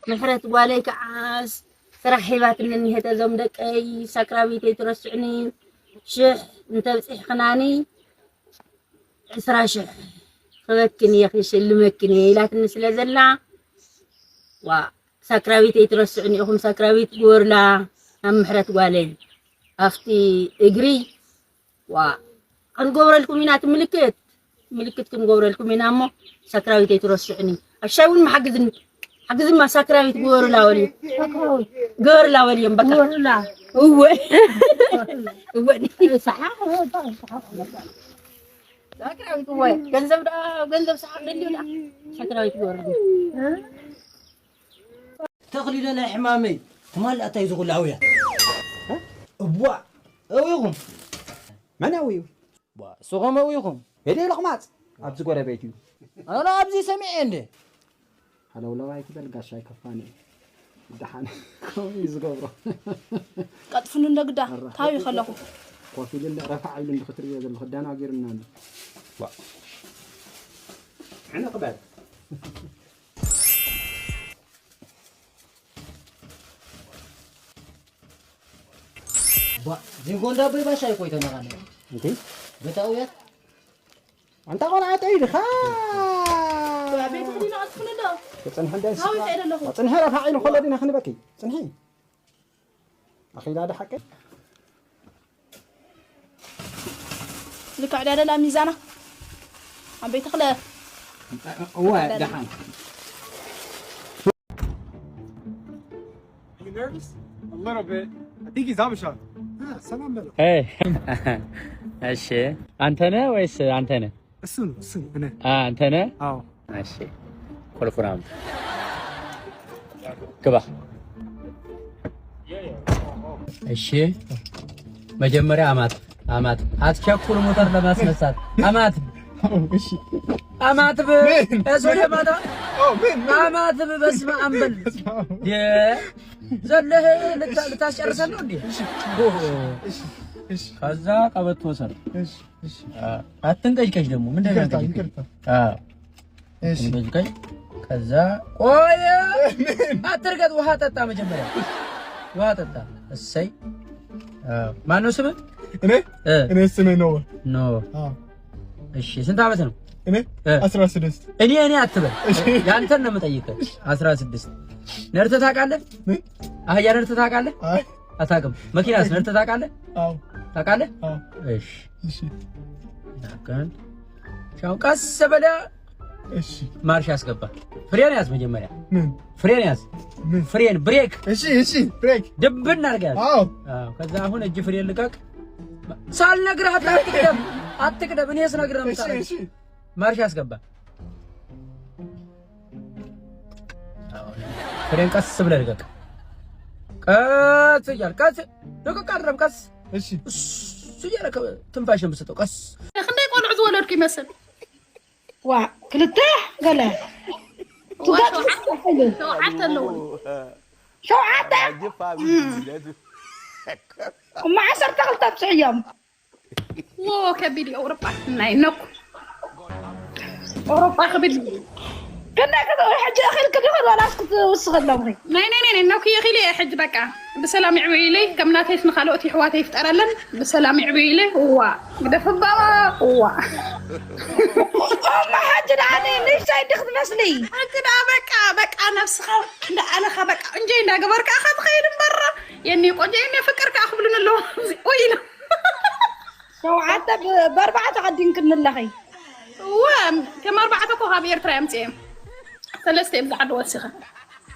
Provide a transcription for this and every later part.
ምሕረት ጓለይ ከዓ ስራሕ ሂባትኒ እኒሀት። እዞም ደቀይ ሳክራቢተይ ትረስዕኒ ሽሕ እንተብፂሕኽናኒ ዕስራ ሽሕ ክበክን እየ ክሽልመክን እየ ኢላትኒ ስለ ዘላ ዋ ሳክራቢተይ ትረስዕኒ ኢኹም። ሳክራቢት ግበሩላ ናብ ምሕረት ጓለይ ኣብቲ እግሪ ዋ ክንገብረልኩም ኢና እቲ ምልክት ምልክት ክንገብረልኩም ኢና እሞ ሳክራዊት ኣይትረስዑኒ። ኣሻይ እውን መሓግዝን ሓግዝማ ሳክራዊት ግበሩላ ወልዩ ግበሩላ ወልዮም በቃ ግበሩላ እወ እወ ሰሓ ሳክራዊት እወ ገንዘብ ዳ ገንዘብ ሰሓ ደልዩ ዳ ሳክራዊት ግበሩላ ተኽሊለ ናይ ሕማመይ ትማል ኣታይ ዝኹሉ ኣውያ እቧ ኣውይኹም መን ኣውዩ እሱ ከመኡ ኢኹም። ሄደ ለኽማፅ ኣብዚ ጎረቤት እዩ። ኣነ ኣብዚ ሰሚዐ እንደ ሃለውለው ኣይትበል ጋሻ ኣይከፋን እዩ። ደሓን ከምኡ እዩ ዝገብሮ። ቀጥፍኑ እንደ ግዳ ታዊ ከለኹ ኮፍ ኢሉ እንደ ረፋዕ ኢሉ እንደ ክትርእዮ ዘለኹ ደናጊርና እንደ ዋ ዕንቕ በል። ባ ዚንጎ እንዳቦይ ባሻ ይኮይ ተነቃለ እንዴ በታውያት ኣንታ ቆልዓ ጠይ ድኻ ቤት ዲና ኣጥፍነ ዶ ተጽንሐ እንዳይ ሃዊ ከይደ ኣለኹ ጽንሐ ረፋዕ ኢሉ ከሎ ዲና ክንበኪ ጽንሐ ኣኺላ ዶ ሓቂ ልክዕ ዳደላ ሚዛና ኣብ ቤት ክለ እዋ ደሓን You nervous? A little bit. I think he's Abishai. ሰላም በለው። Hey. እሺ አንተ ነህ ወይስ አንተ ነህ? እሱ ነው እሱ ነው እኔ። አ አንተ ነህ? አዎ። እሺ ኮልኩራም ግባ። እሺ መጀመሪያ አማት አማት አትቸኩል ሞተር ለማስነሳት አማት እሺ አማት በ እሱ ለማታ አማት በ በስመ አብ በል። ዘለህ ልታስጨርሰን ነው እንዴ? ከዛ ቀበቶ ሰር አትንቀጭቀጭ ደግሞ ምንድን ነው? አትንቀጭቀጭ ከዛ ቆይ አትርገጥ፣ ውሃ ጠጣ። መጀመሪያ ውሃ ጠጣ። እሰይ ማነው ስምህ? እኔ እኔ ስሜ ኖህ። ኖህ። እሺ ስንት ዓመት ነው? እኔ አስራ ስድስት። እኔ እኔ አትበል፣ ያንተን ነው የምጠይቅህ። አስራ ስድስት። ነድተህ ታውቃለህ? አህያ ነድተህ ታውቃለህ? አታውቅም። መኪናስ ነድተህ ታውቃለህ? አዎ። ታውቃለህ? አዎ። እሺ። እሺ። ታውቃለህ? ሻው ቀስ በለ። እሺ። ማርሽ አስገባ። ፍሬን ያዝ መጀመሪያ። ምን? ፍሬን ያዝ። ምን? ፍሬን ብሬክ። እሺ፣ እሺ፣ ብሬክ። ድብን አድርገህ ያዝ። አዎ። አዎ። ከዛ አሁን እጅ ፍሬን ልቀቅ። ሳልነግርህ አትቅደም። አትቅደም። እኔ ስነግርህ ነው እሺ፣ የምታደርገው። እሺ። ማርሽ አስገባ። ፍሬን ቀስ ብለህ ልቀቅ። ቀስ እያል ቀስ ልቀቅ፣ አድረም ቀስ። እሺ እሱ እያለ ትንፋሽ የምሰጠው ቀስ። ክንደይ ቆልዑ ዝወለድኩ ይመስል? ዋ ክልተ ገለ ሸውዓተ እማ ዓሰርተ ክልተ ኣብፅሕዮም። ዎ ከቢድ እዩ ኣውሮጳ ናይ ነኩ ኣውሮጳ ክብል እዩ። ክንደይ ክትብሉ ሕጂ እኺል ክድኽል ዋላስ ክትውስኽ ኣለኹ? ናይ ናይ ናይ ናይ ነኩ እኺል እየ ሕጂ በቃ ብሰላም ይዕብዩለይ ከም ናተይስ ንኻልኦት ይሕዋተ ይፍጠረለን ብሰላም ይዕብዩለይ። እዋ ግደፍ ባባ እዋ እማ ሕጂ ደኣ ንእሽተይ እንዲ ክትመስሊ ሕጂ ደኣ በቃ በቃ ነብስኻ እንዳ ኣለኻ በቃ እንጀይ እንዳገበርካ ኢኻ ትኸይድ እምበር የኒ ቆንጆ የኒ ፍቅር ከኣ ክብሉን ኣለዎ። ኡይ ኢሉ ሸውዓተ ብኣርባዕተ ቀዲምክኒ ኣለኺ። እወ ከም ኣርባዕተ እኮ ካብ ኤርትራ የምፅኤ ሰለስተ እዮም ዝዓዲ ወሲኸ።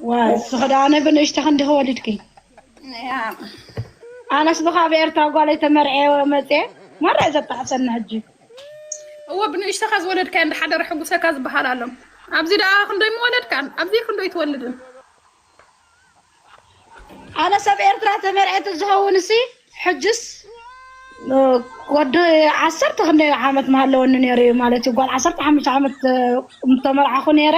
ዋይ እስኺ ደኣ ኣነ ብንእሽተኺ እንዲኺ ወሊድኪ። ኣነስ ብኻብ ኤርትራ ጓለይ ተመርዕየ መፅየ ማራ እዩ ዘጣዕሰኒ ሕጂ። እወ ብንእሽተኻ ዝወለድካዮ እንዳሓደረ ሕጉሰካ ዝበሃል ኣሎ። ኣብዚ ደኣ ክንደይ ምወለድካን ኣብዚ ክንደይ ትወልድን። ኣነ ሰብ ኤርትራ ተመርዐት ዝኸውን እሲ ሕጅስ ወዲ ዓሰርተ ክንደይ ዓመት ምሃለወኒ ነይሩ እዩ ማለት እዩ። ጓል ዓሰርተ ሓሙሽተ ዓመት ተመርዓኹ ነይረ።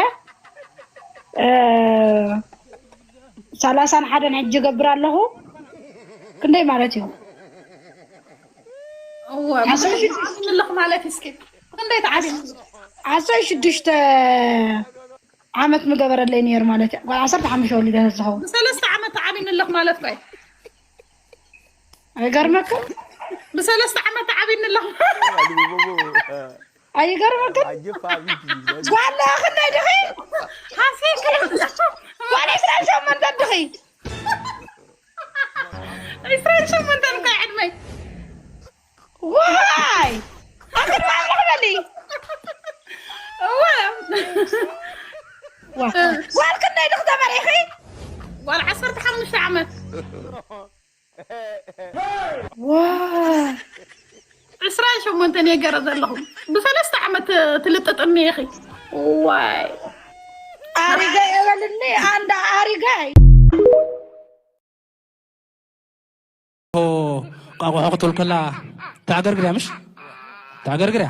ሰላሳን ሓደን ሕጂ ይገብር ኣለኹ። ክንደይ ማለት እዩ? እወ ዓሰርተ ሽዱሽተ ዓዲ ኣለኹ ማለት እስኪ ክንደይ ተዓዲ ዓሰርተ ሽዱሽተ ዓመት ምገበረለይ ነይሩ ማለት እዩ። ጓል ዓሰርተ ሓሙሽተ ወሊደ ዝኸውን። ብሰለስተ ዓመት ተዓቢኒ ኣለኹ ማለት እኮ እዩ። ኣይገርመክን? ብሰለስተ ዓመት ተዓቢኒ ኣለኹ። ኣይገርመክን? ጓል ክንደይ ድኺ? ሃሴ ጓል ዕስራን ሸሞንተን ድኺ? ዕስራን ሸሞንተን እኮ እዩ ዕድመይ። ዋይ ኣክርባ ኣለኹ በሊ። እወ ዋ፣ ጓል ክንደይ ድኺ ተመሪኺ? ጓል ዓሰርተ ሓሙሽተ ዓመት። ዋይ ዕስራን ሸሞንተን እየ ገረ ዘለኹ። ብሰለስተ ዓመት ትልጥጥኒ ኢኺ። ዋይ ኣሪጋይ እበልኒ ኣንዳ ኣሪጋይ። ቃቑሖ ክትብል ከላ ተዕገርግርያ ምሽ ተዕገርግርያ